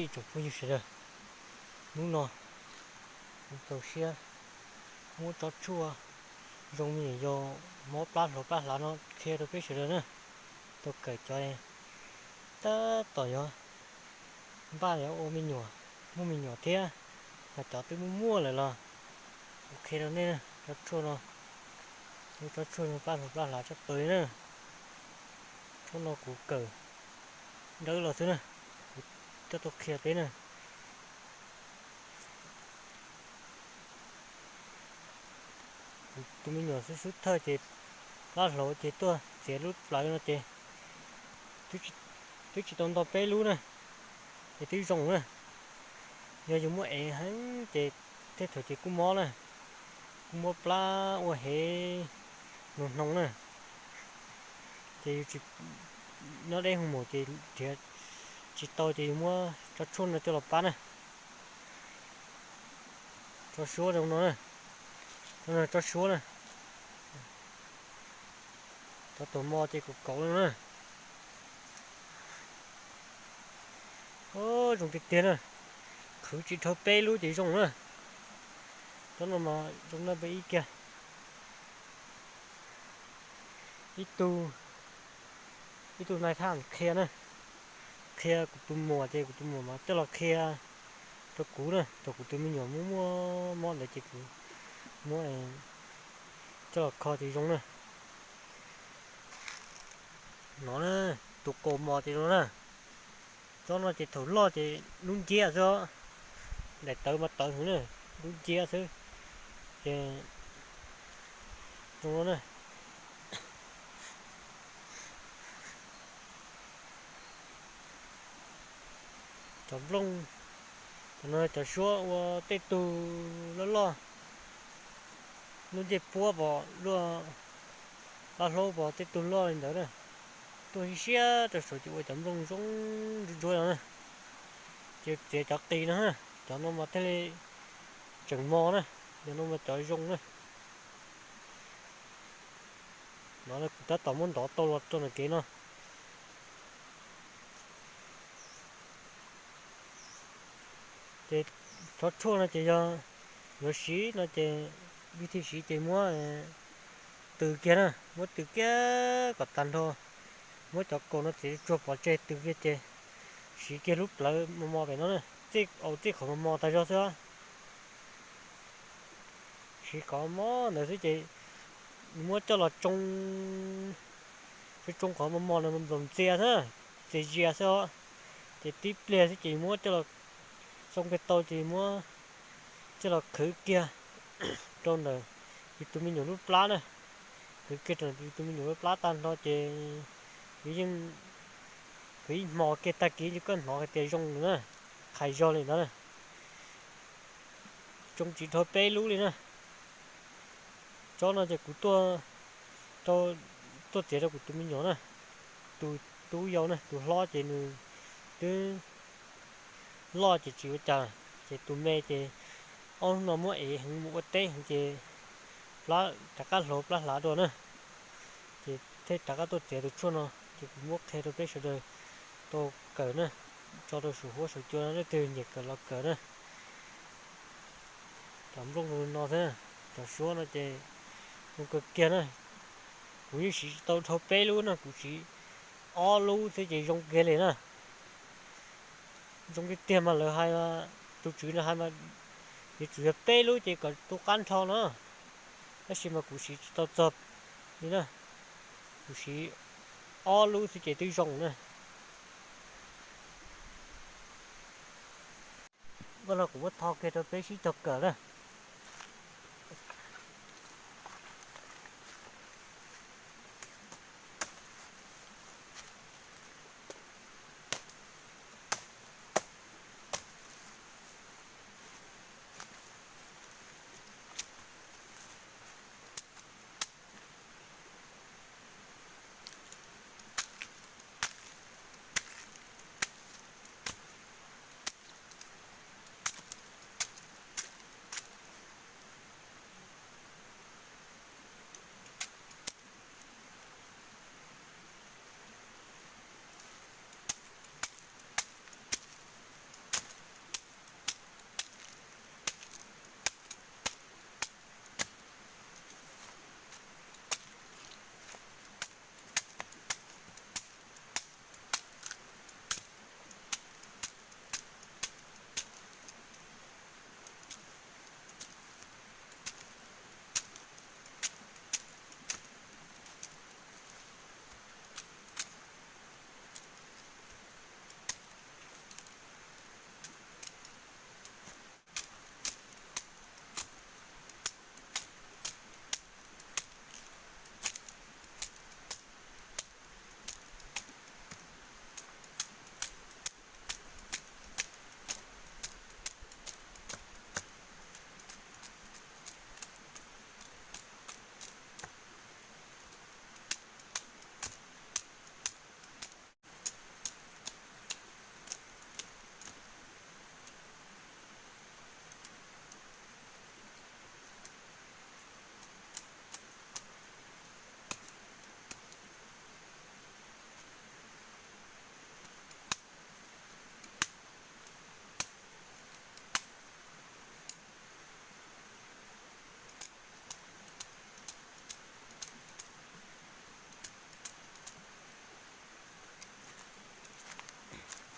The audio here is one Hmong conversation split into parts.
Ib tsoom phooj ywg sawv daws, hnub no kuv txaus siab muab tsob tshuaj zoo me nyuam yaus mob plab hluav plab hlav no qhia rau peb sawv daws na. Tau kawm cov tab tom yuav npaj yuav ua me nyuam, muaj me nyuam thiab, mas cov twb muaj muaj lawm los kuv qhia rau nej na. Tsob tshuaj no, tsob tshuaj no plab hluav plab hlav tshaj plaws li na. Tsob no kuv kawm dawb los xwb na, kuv coj tuaj qhia peb na. Kuv tus me nyuam xub xub thawj ces plab hluav ces tuaj txiav lub plawv no ces twb tsis tau nto peb lub na, ces twb zoo na. Yog yus muab ev heev ces tej thaum ces kuj mob na, kuj mob plab ua hev noo hnoos na. Ces yus tsis nyob deb hoo maum ces nrhiav tsis tau ces yus muab tsob tshuaj no coj los pab na. Tsob suab zoo no na, tsob suab na. Cov tuag mos ces kaum kaum no na. Zoo tiag tiag na, qhwv tsis dhau peb lub ces zoo na. Cov no mas zoo na peb ib kiag. Ib tug, ib tug nais thaj qhia na, qhia kuv tus muam ces kuv tus muam mas coj los qhia rau kuv na, thaum kuv tus me nyuam muaj muaj mob ntawd ces kuv muab coj los kho ces zoo na. No na, tus kaus mos ces no na. Tsob no ces thaum loj ces lub nciab xwb, daim tawv mas tawv heev na, lub nciab xwb ces zoo no na. Cov nplooj, cov no cov suab ua tej tug loj loj, lub ncej puab pom luaj, laj hlaub pom tej tug loj li ntawd na. Tuaj siab siab rau saum ces ua cov nplooj zoo ntsuab ntsuab no na. Ces txiav cov qis no, cov no mas thiaj li tseem mos na, cov no mas cov zoo na. No kuv tab tom muab ntov tau los rau nram kev no. Ces tsob tshuaj no ces yog yuav siv no ces vij thij siv ces muab tws kiag na, muab tws kiag kom tag nrho. Muab cov kaus no txiav tsuag pov tseg tws kiag ces siv kiag lub plawv mos mos pem no na, txij qhov mos mos tag zog xwb. Siv qhov mos ntawd xwb ces muab coj los tsoo, tsoo qhov mos mos no nploos ntxias xwb, ntxias zias xwb os. Ces tib pliag xwb ces muab coj los, tsoo kiag tau ces muab coj los qhwv kiag rau ntawm yus tus me nyuam lub plab na. Qhwv kiag rau yus tus me nyuam lub plab tag nrho ces yus yeej qhwv ib hmo kiag tag kis ces koj hnov hais tias zoo na, qhais zog li ntawd na. Tsoo tsis dhau peb lub li na. Tsob no ces kuv tuaj, tuaj txiav rau kuv tus me nyuam na, tus tub yau na, tus hlob ces nws twb loj ces tsis ua cas, ces tus me ces ob hnub no muab ev heev mus ua teb heev ces plab rov qab hluav plab hlav dua na. Ces thiaj rov qab tuaj txiav tus tshuaj no, ces kuv muab qhia rau peb sawv daws tau kawm na, tso rau saum huab saum cua no leej twg nyiam kawm los kawm na. Cov nplooj no xwb, cov suab no ces zoo kawg kiag na. Kuv yeej siv tsis tau dhau peb lub na, kuv siv ob lub xwb ces zoo kiag li na. Zoo tiag tiag mas lawv hais, tus tswv no hais mas yuav tsum yog peb lub ces kom tu qab nrho no, tab sis mas kuv siv tsis tau txog li na. Kuv siv ob lub xwb ces twb zoo na. Ua no kuv muab tho kiag rau peb sib cog kawm na.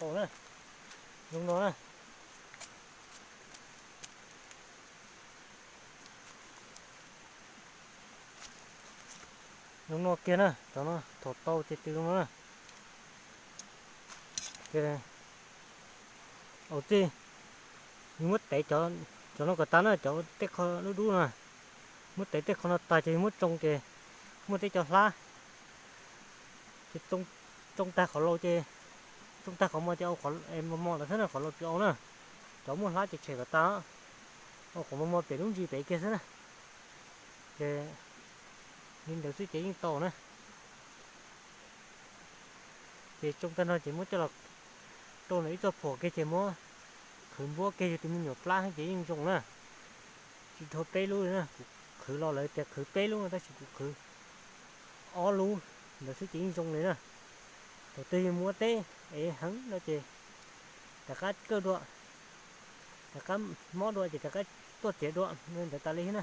Zoo no na, zoo no kiag na, cov no thaum tau ces twb zoo no na. Ces ua txij, yus muab tev cov no kom tas na, cov tej qho dub dub no, muab tev tej qho no tas ces yus muab tsoo ces muaj tej cov hlab, ces tsoo tag qhov laus ces, tsoo tag qhov mos ces au qhov mos mos lawm xwb na, qhov laus tsis au na. Cov muaj hlab ces tshem kom tas, au qhov mos mos pem lub ntsis pem kiag xwb na. Ces li ntawd xwb ces yeej tau na. Ces tsoo tag no ces muab coj los rau ntawm ib txoj phuam kiag ces muab qhwv npuab kiag yog tus me nyuam plab ces yeej zoo na. Tsis dhau peb lub li na, kuv qhwv los lawv tias qhwv peb lub no tab sis kuv qhwv ob lub ntawd xwb ces yeej zoo li na. Thaum twg yus mus ua teb es heev no ces rov qab kaj dua, rov qab mob dua ces rov qab tuaj txiav dua, ntawd tas li na.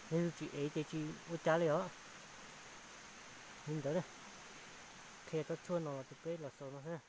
Yog yus tsis ev ces tsis ua cas li os. Li ntawd, qhia tsob tshuaj no los rau peb los xaus no xwb.